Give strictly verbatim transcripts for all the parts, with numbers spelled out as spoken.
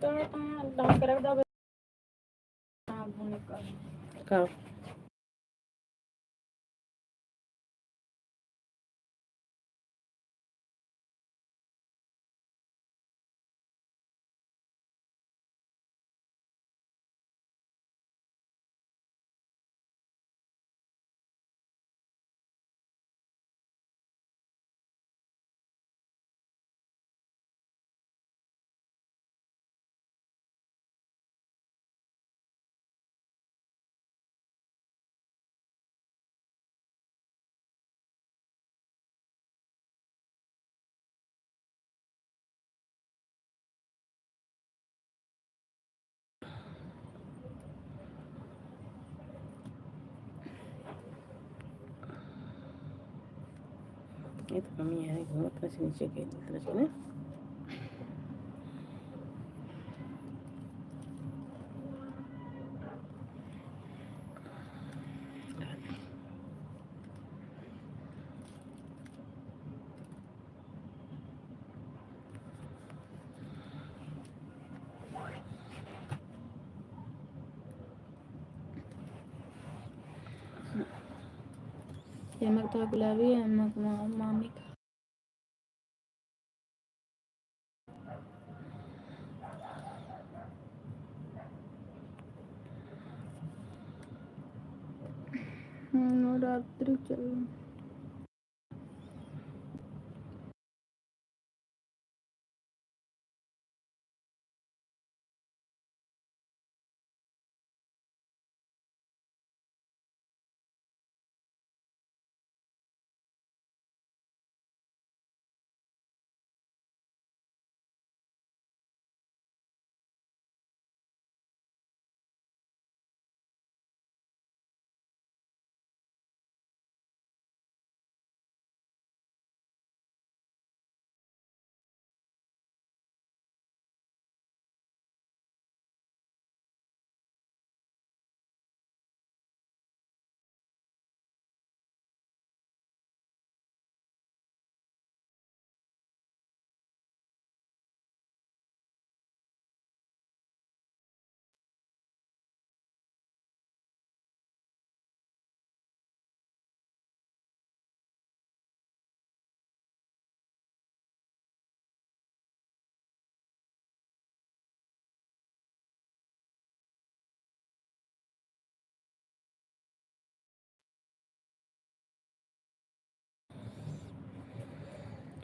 तो डाल के रख दो। हाँ, भूने का। का? ये तो कमी है, घूमत रहे नीचे के तरह से ना। ये मग तो गुलाबी है, मग मा-, मामी का। हम्म, नवरात्रि चल रही।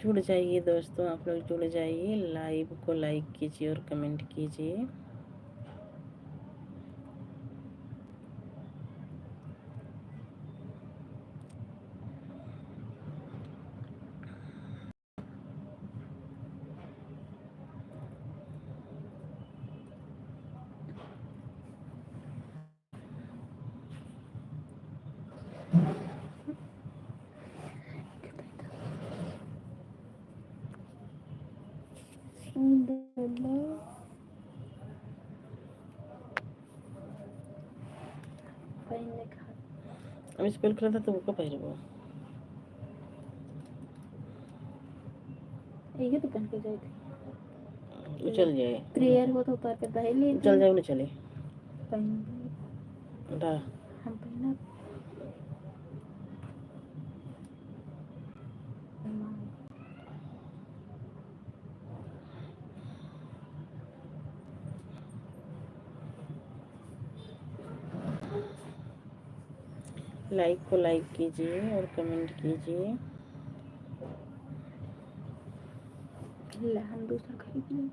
जुड़ जाइए दोस्तों, आप लोग जुड़ जाइए, लाइव को लाइक कीजिए और कमेंट कीजिए। अब स्पेल करता तो ओका पहिरबो। यही तो पहन के जाए थे। उ चल जाए। प्रेयर हो तो उतार के पहन ले। चल जाए, ना चले। पहन। उठा। हम पहना। लाइक को लाइक कीजिए और कमेंट कीजिए। ले, हम दूसरा खरीद लें।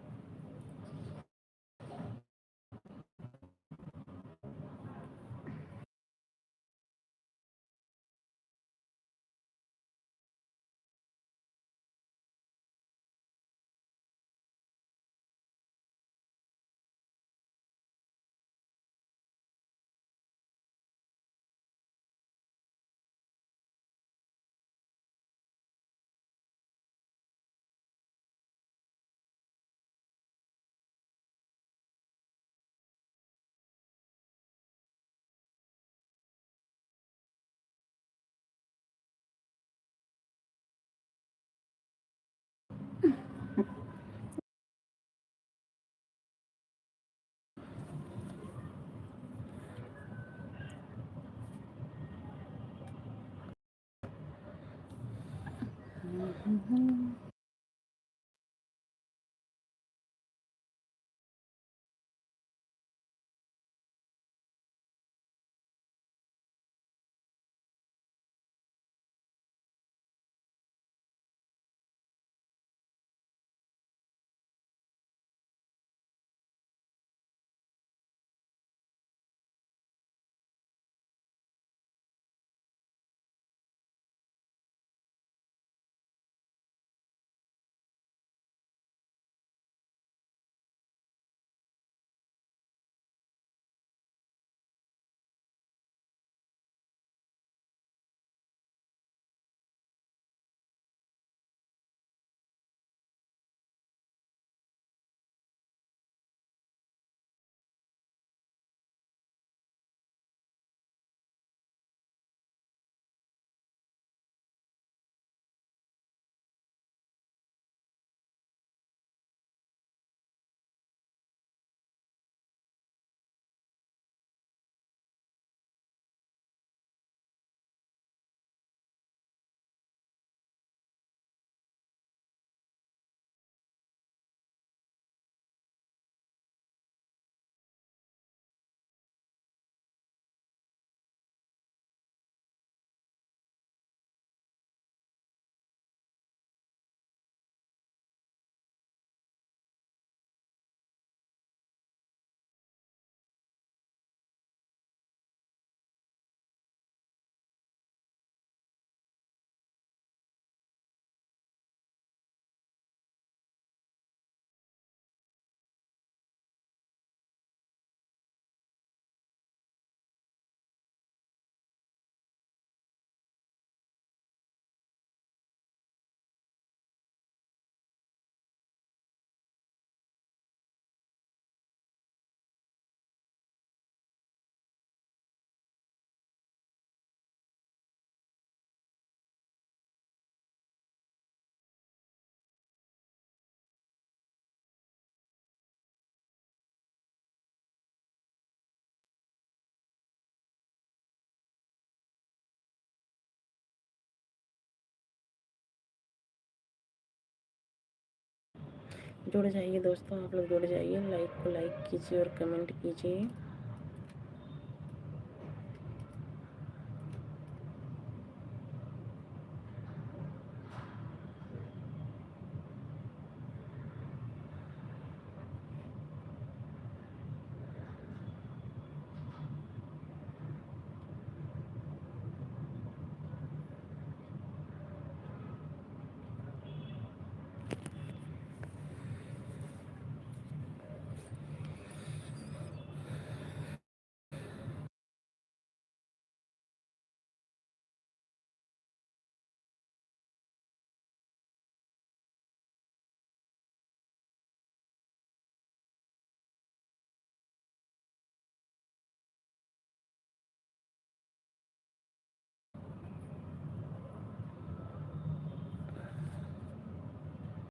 जुड़ जाइए दोस्तों, आप लोग जुड़ जाइए, लाइक को लाइक कीजिए और कमेंट कीजिए।